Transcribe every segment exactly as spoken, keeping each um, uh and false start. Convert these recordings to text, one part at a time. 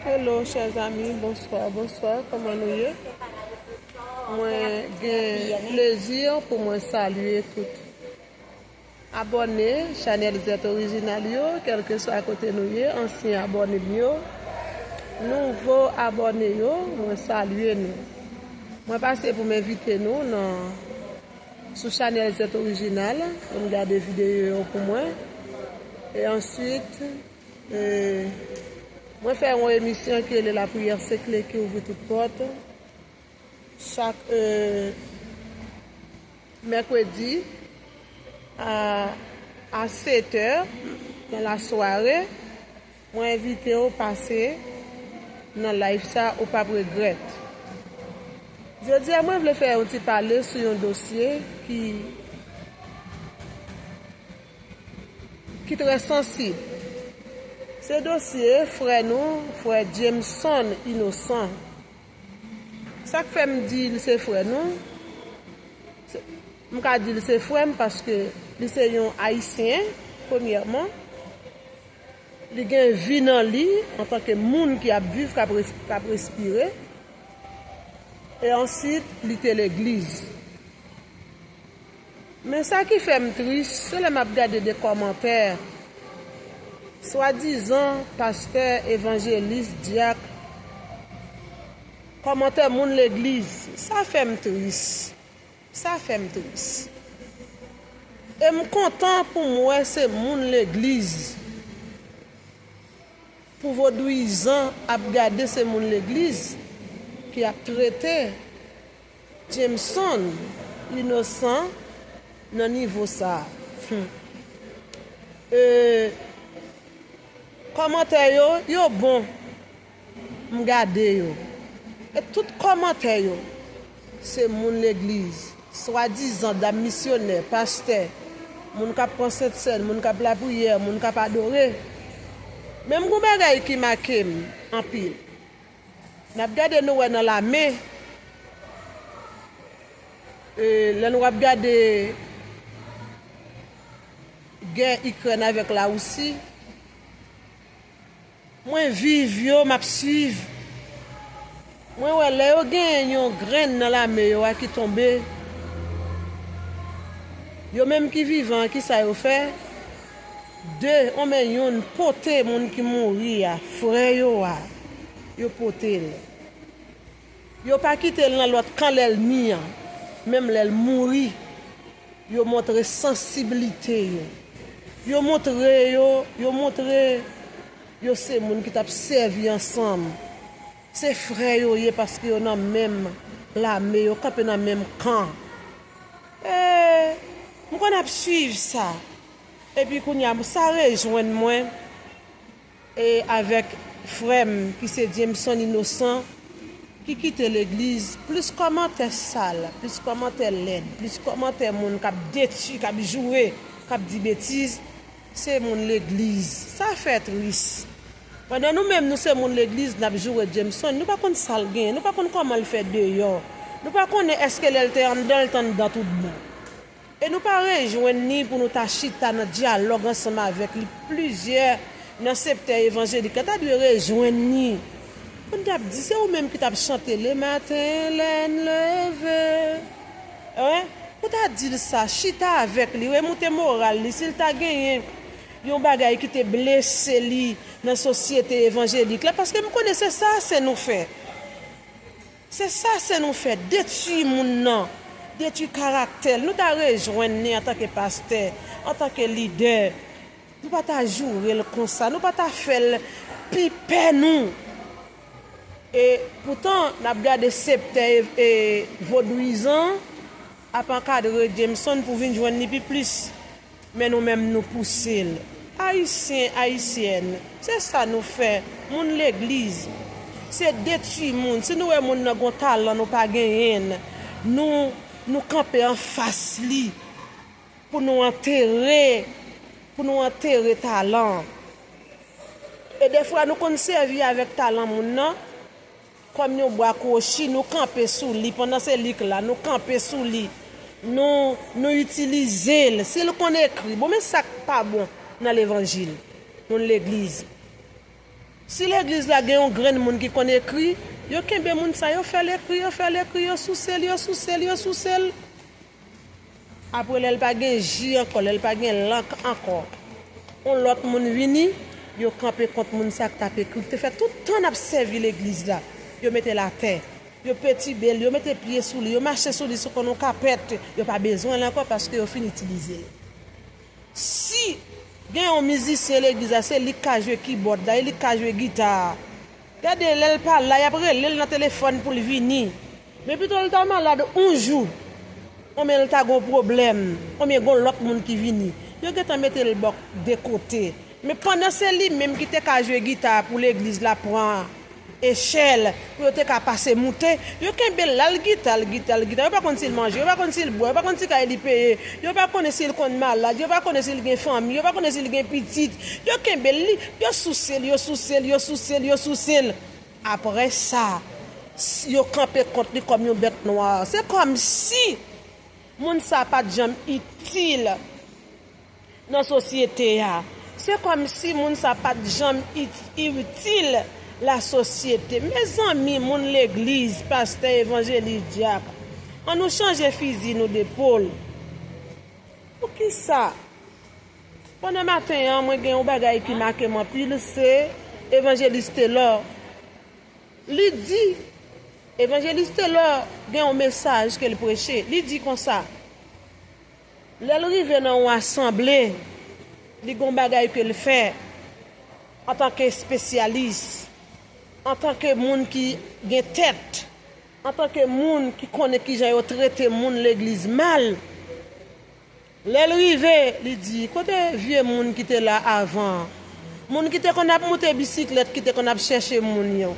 Hello, chers amis, bonsoir, bonsoir, kòman nou ye? Mwen gen plezi pou mwen salye tout abòne chanèl Zèt Orijinal yo, kèlkeswa kote nou ye, ansyen abòne m yo, nouvo abòne yo, mwen salye nou. Mwen pase pou m envite nou nan, sou chanèl Zèt Orijinal, pou n gade videyo yo pou mwen. E answit, e, mwen fè yon emisyon ki rele Lapriyè se kle ki ouvri tout pòt. Chak, e, mèkredi a, a sèt è nan lasware, mwen envite w pase nan live sa, ou p ap regrèt. Jodi a, mwen vle fè yon ti pale sou yon dosye ki, ki trè sansib. Se dosye frè nou, frè Jameson Innocent. Sa k fè m di l se frè nou, se, m ka di l se frè m paske li se yon Ayisyen, premyèman. Li gen vi nan li antanke moun ki ap viv, k ap res-, k ap respire. E answit, li te legliz. Men sa ki fè m tris, se lè m ap gade de kòmantè, swadizan pastè, evanjelis, dyak, kòmantè moun legliz. Sa fè m tris. Sa fè m tris. E m kontan pou m wè se moun legliz. Pou vodouyizan ap gade se moun legliz ki ap trete Jameson Innocent nan nivo sa a. Hmm. E, kòmantè yo, yo bon. M gade yo. E tout kòmantè yo, se moun legliz, swadizan dam misyonè, pastè, moun k ap pran sentsèn, moun k ap lapriyè, moun k ap adore. Men m gon bagay ki make m anpil. N ap gade, nou wè nan lame, e, lè nou ap gade gè Ikrèn avèk Lawousi, mwen viv yo, m ap swiv. Mwen wè lè yo genyen yon grenn nan lame yo a ki tonbe, yo menm ki vivan an, kisa yo fè? De, omen youn pote moun ki mouri a, frè yo a, yo pote l. Yo pa kite l nan lòt kan lèlmi an, menm lè l mouri. Yo montre sansiblite yo. Yo montre yo, yo montre yo se moun ki t ap sèvi ansanm. Se frè yo ye paske yo nan menm lame, yo kanpe nan menm kan. E, m konn ap swiv sa. Epi kounye a, sa rejwenn mwen. E avèk frè m ki se Jameson Innocent, ki kite legliz, plis kòmantè sal, plis kòmantè lèd, plis kòmantè moun k ap detwi, k ap joure, k ap di betiz, se moun legliz. Sa fè tris. Pandan nou menm nou se moun legliz, n ap joure Jameson, nou pa konn sa l genyen, nou pa konn kòman l fè deyò, nou pa konnen èske lè l te anndan, l t anndan tout bon. E nou pa rejwenn ni pou nou ta chita nan dyalòg ansanm avèk li. Plizyè nan sektè evanjelik la ta dwe rejwenn ni. Pou n t ap di, se ou menm ki t ap chante le maten lè n leve. Wi, pou ta di l sa, chita avèk li, remoute moral li, si l ta genyen yon bagay ki te blese li nan sosyete evanjelik la, paske m konnen se sa se nou fè. Se sa se nou fè, detwi moun nan, detwi karaktè l. Nou ta rejwenn ni antanke pastè, antanke lidè. Nou pa ta joure l konsa, nou pa ta fè l pi pè nou. E poutan, n ap gade sektè e, e vodouyizan ap ankadre Jameson pou vin jwenn li pi plis. Men nou menm nou pouse l. Ayisyen, ayisyèn, se sa nou fè. Moun legliz, se detwi moun. Si nou wè moun nan gon talan nou pa genyen l, nou, nou kanpe anfas li pou nou antere, pou nou antere talan. E defwa nou konn sèvi avèk talan moun nan kòm yon bwa kwochi, nou kanpe sou li, pandan se li k la, nou kanpe sou li, nou, nou itilize l. Si l konn ekri, bon, men sa k pa bon nan levanjil, moun legliz. Si legliz la gen yon grenn moun ki konn ekri, yo kenbe moun sa, yo fè l ekri, yo fè l ekri, yo souse l, yo souse l, yo souse l. Apre, lè l pa gen ji ankò, lè l pa gen lank ankò, yon lòt moun vini, yo kanpe kont moun sa k t ap ekri, ki te fè tout tan n ap sèvi legliz la. Yo mete l atè, yo petibe l, yo mete pye sou li, yo mache sou li sou konn yon kapèt. Yo pa bezwen l ankò paske yo fin itilize l. Si gen yon mizisyen legliz la, se li k ka jwe kibòd la, e li k ka jwe gita a. Gade, lè l pa la, y ap rele l nan telefòn pou l vini. Men pito l ta malad yon jou, oubyen l ta gon pwoblèm, oubyen gon lòt moun ki vini. Yo gentan mete l bò de kote. Men pandan se li menm ki te ka jwe gita pou legliz la pran echèl pou yo te ka pase moute, yo kenbe l la, l gita, l gita, l gita. Yo pa konn si l manje, yo pa konn si l bwè, yo pa konn si kay li peye, yo pa konnen si l konn malad, yo pa konnen si l gen fanmi, yo pa konnen si l gen pitit. Yo kenbe l, li, yo souse l, yo souse l, yo souse l, yo souse l. Apre sa, s- yo kanpe kont li kòm yon bèt nwa. Se kòmsi moun sa pa t janm itil nan sosyete a. Se kòmsi moun sa pa t janm it- itil lasosyete. Mezanmi, moun legliz, pastè, evanjelis, dyak, ann nou chanje fizi nou depòl. Poukisa? Pandan maten an, mwen gen yon bagay ki make m anpil, se evanjelis Telò. Li di, evanjelis Telò gen yon mesaj ke l preche. Li di konsa, lè l rive nan yon asanble, li gen yon bagay ke l fè antanke espesyalis, antanke moun ki gen tèt, antanke moun ki konnen kijan yo trete moun legliz mal. Lè l rive, li di, kote vye moun ki te la avan an? Moun ki te konn ap moute bisiklèt, ki te konn ap chèche moun yo.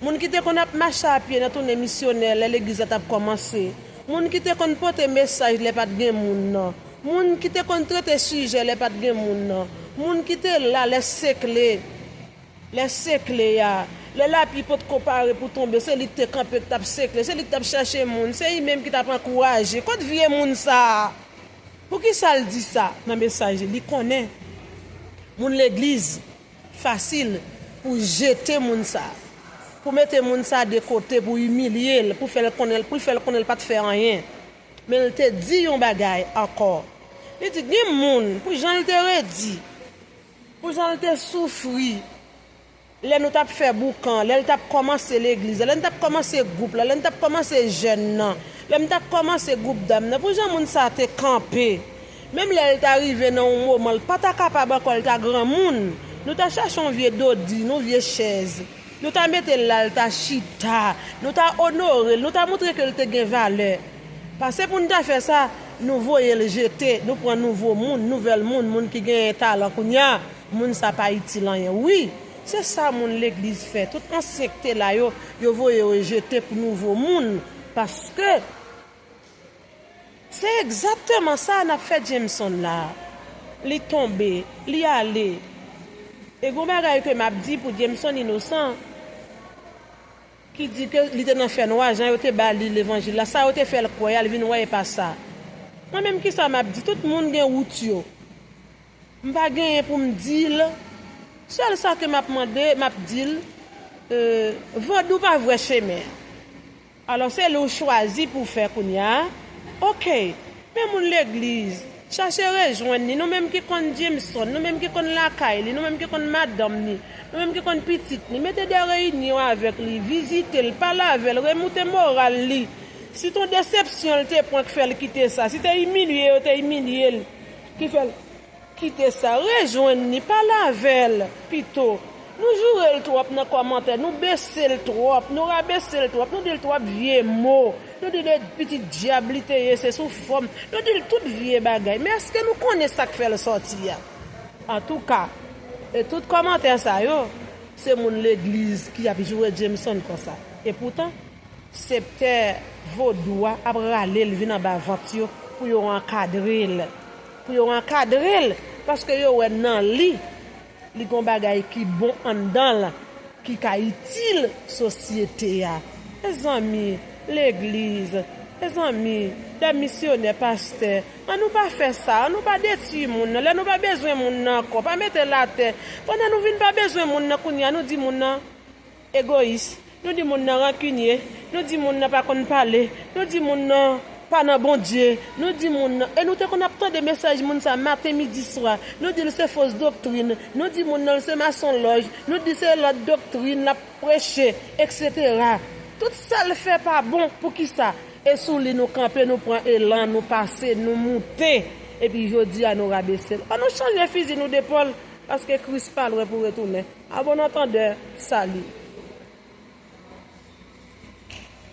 Moun ki te konn ap mache apye nan tounen misyonè lè legliz la t ap kòmanse. Moun ki te konn pote mesaj lè pa t gen moun nan. Moun ki te konn trete sijè lè pa t gen moun nan. Moun ki te la lè sekle, lè sekle a, lè lapli potko pare pou tonbe, se li k te kanpe k t ap sekle, se li k t ap chèche moun, se li menm ki t ap ankouraje. Kot vye moun sa a? Poukisa l di sa nan mesaj li? Li konnen moun legliz fasil pou jete moun sa, pou mete moun sa de kote, pou imilye l, pou fè l konnen, pou l fè l konnen l pa t fè anyen. Men l te di yon bagay ankò. Li di, gen moun, pou jan l te redi, pou jan l te soufri, lè nou t ap fè boukan, lè l t ap kòmanse legliz la, lè n t ap kòmanse gwoup la, lè n t ap kòmanse jèn nan, lè m t ap kòmanse gwoup dam nan, pou jan moun sa te kanpe. Menm lè l ta rive nan yon moman, l pa ta kapab ankò, l ta granmoun. Nou ta chache yon vye dodin, yon vye chèz. Nou ta mete l la, l ta chita. Nou ta onore l, nou ta montre ke l te gen valè. Pase pou n ta fè sa, nou voye l jete, nou pran nouvo moun, nouvèl moun, moun ki genyen talan kounye a. Moun sa pa itil anyen. Wi, se sa moun legliz fè. Tout ansyen k te la yo, yo voye yo jete pou nouvo moun. Paske se egzakteman sa n ap fè Jameson la. Li tonbe, li ale. E gon bagay ke m ap di pou Jameson inosan, ki di ke li te nan fènwa, jan yo te ba li levanjil la, sa yo te fè l kwè a, l vin wè e pa sa. Mwen menm, kisa m ap di? Tout moun gen wout yo. M pa genyen pou m di l. Sèl sa ke m ap mande, m ap di l, euh, vodou pa vrè chemen an. Alò, se li w chwazi pou w fè kounye a. Oke. Men moun legliz, chache rejwenn li. Nou menm ki konn Jameson, nou menm ki konn lakay li, nou menm ki konn madanm li, nou menm ki konn pitit li, mete de reyinyon avèk li, vizite l, pale avè l, remoute moral li. Si t on desepsyon l te pran k fè l kite sa, si te imilye yo te imilye l, ki fè l kite sa, rejwenn li, pale avè l pito. Nou joure l twòp nan kòmantè, nou bese l twòp, nou rabese l twòp, nou di l twòp vye mo. Nou di l pitit dyab li te ye, se sou fòm. Nou di l tout vye bagay. Men èske nou konnen sa k fè l sòti a? Antouka, e tout kòmantè sa yo, se moun legliz ki ap joure Jameson konsa. Epoutan, septè vodou a ap rale l vin anba vant yo pou yo ankadre l. Pou yo ankadre l, paske yo wè nan li, li gon bagay ki bon anndan l, ki ka itil sosyete a. Mezanmi, legliz, Mezanmi, dè misyonè, pastè, an nou pa fè sa, an nou pa detwi moun nan. Lè nou pa bezwen moun nan ankò, pa mete l atè. Pandan nou vin pa bezwen moun nan kounye a, nou di moun nan egoyis, nou di moun nan rankinye, nou di moun nan pa konn pale, nou di moun nan pa nan Bondye, nou di moun nan. E nou te konn ap tande mesaj moun sa maten, midi, swa. Nou di l se fos doktrin, nou di moun nan l se masonlòj, nou di se lòt doktrin l ap preche, etsetera. Tout sa l fè pa bon, poukisa? E sou li nou kanpe, nou pran elan, nou pase, nou moute. Epi jodi a nou rabese l. An nou chanje fizi nou depòl, paske Kris pa lwen pou retounen. A bon antandè, sali.